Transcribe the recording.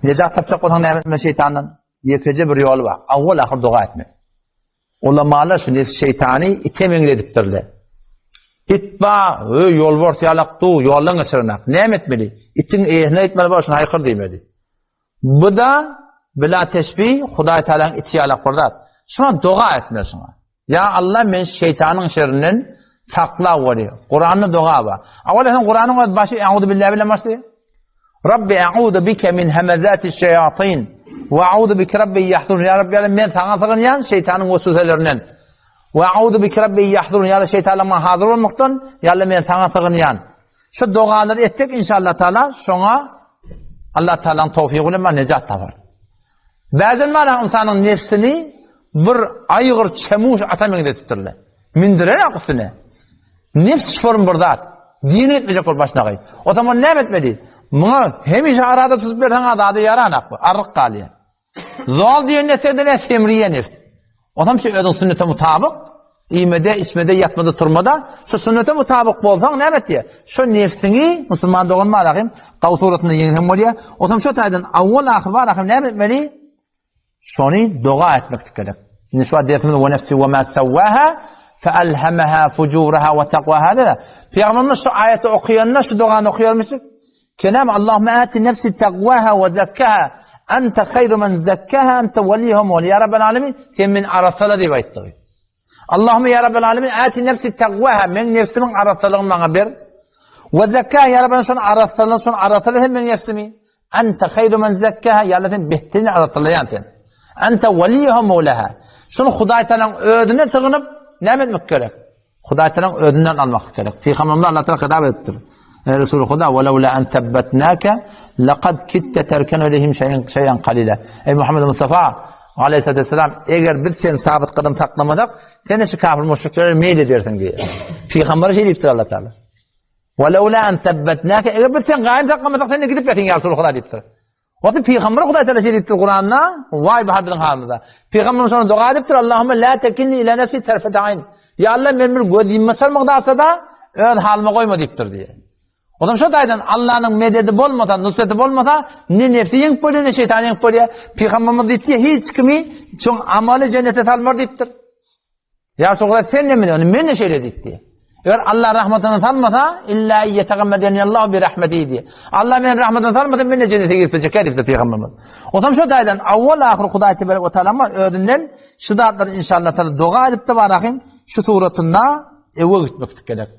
Nejat tapjak bolsaň näme etmeli şeýtandan? Ýekeje bir ýoly bar. Awwal ahyr doga etmek. Ulamalar şu nefs şeýtany ite meňzedipdirler. It ba, öý ýolbars ýalak du, ýoldan geçirenak. Näme etmeli? Itiň eýesine aýtmaly bar, şuny haýkyr diýmeli. Bu-da bila teşbih Hudaý Tagalaň iti ýalak bir zat. Şuňa doga etmeli şuňa. Ýa Allah men şeýtanyň şerrinden sakla weli. Kuranda doga bar. Awal sen Kuranyň öz başy Euzu billahi bilen başlaýar. Rabbi euzu bike min hemezati şeýatin we euzu bike rabbi yahzurun. Ýa Rabbi ýa men saňa sygynýan şeýtanyň wesweselerinden. We euzu bike rabbi yahzurun. Ýa şeýtanlaryň maňa hazyr bolmakdan, ýa Allah men saňa sygynýan. Şu dogalary etsek inşallah taala şoňa Allah Taalanyň towfygy bilen men nejat tapar. Bäzen bar ynsanyň nefsini bir aýgyr çemuş ata meňzetipdirler. Mündirenak üstüne. Nefs şform bir zat. Dini etmejek bolup başyna gaý. O zaman näme etmeli? Muňa hemişe arada tutup berseň azady ýaranak bu. Arryk galýar. Zol diýen nefse de semriýe nefs. O zaman şu özüň sünnete mutabyk iýmede, içmede, ýatmada, turmada şu sünnete mutabyk bolsaň näme etýär? Şu nefsiňi musulman dogan barahym gaw suratynda ýeňseň bolýar. O zaman şu taýdan awwal ahyr barahym näme etmeli? Şony doga etmeklik gerek. Indi şu dersimiz we nefsi we ma sawwaha fe alhamaha fujuraha we taqwaha da. Peygamberimiz şu aýaty okuyanda şu dogany okuýarmyşyk. Kenam Allahümme ati nefsi taqwaha we zakkaha ente hayru men zakkaha ente weliha mol. Ya Rabbel alemin sen men arassala diýip aýtdy. Allahümme ya Rabbel alemin ati nefsi taqwaha men nefsimiň arassalygyny maňa ber. We zakkaha ya Rabbel şonu arassala şonu arassala sen men nefsimi. Ente hayru men zakkaha ya Allah sen behterini arassalaýan sen. Ente weliha molaha. Şunu Hudaý Taalanyň özüne sygynyp näme etmek gerek? Hudaý Tagalaň özünden almaklyk gerek. Pygamberimize Allah Tagala hitap edipdir. Ey Resul Huda, ve levla en tebbetnake laqad kitte terkenu ileyhim şeyen şeyen qalila. Ey Muhammed Mustafa aleyhissalatu vesselam, eger biz seni sabit kadam saklamasak, sen şu kafir müşriklere meyil edersin diye. Peygamber'e şey diýipdir Allah Taala. Ve levla en tebbetnake eger biz seni gaýym saklamasak, sen de gidip ýatyň ya Resul Huda diýipdir. Wagty Pygamber Hudaý Teala şeýle diýipdir Kuranda, waý bahar biziň halymyza. Pygamber şona doga edipdir, Allahumma la tekilni ila nefsi terfete aýn. Ýa Allah men bir göz ýumma çalmak dalsa-da, öz halyma goýma diýipdir diýe. O zaman şo taýdan Allahnyň mededi bolmasa, nusreti bolmasa, ne nefsi ýeňip bolýar, ne şeýtany ýeňip bolýar. Pygamberimiz diýipdi, hiç kimi çuň amaly jennete salmar diýipdir. Ýa Resulallah sen näme diýýäň? Men de şeýle diýipdi. Eger Allah rahmatyny salmasa, illa ýetagammedeniallahu bi rahmetihi diýip. Allah meni rahmatyny salmasa, men de jennete girip biljek diýipdir pygamberimiz. Onsoň şu taýdan awwal ahyr Hudaý tebarek we taala özünden şu zatlary inşallah taala doga edip de barahym şu suratynda ewe gitmeklik gerek.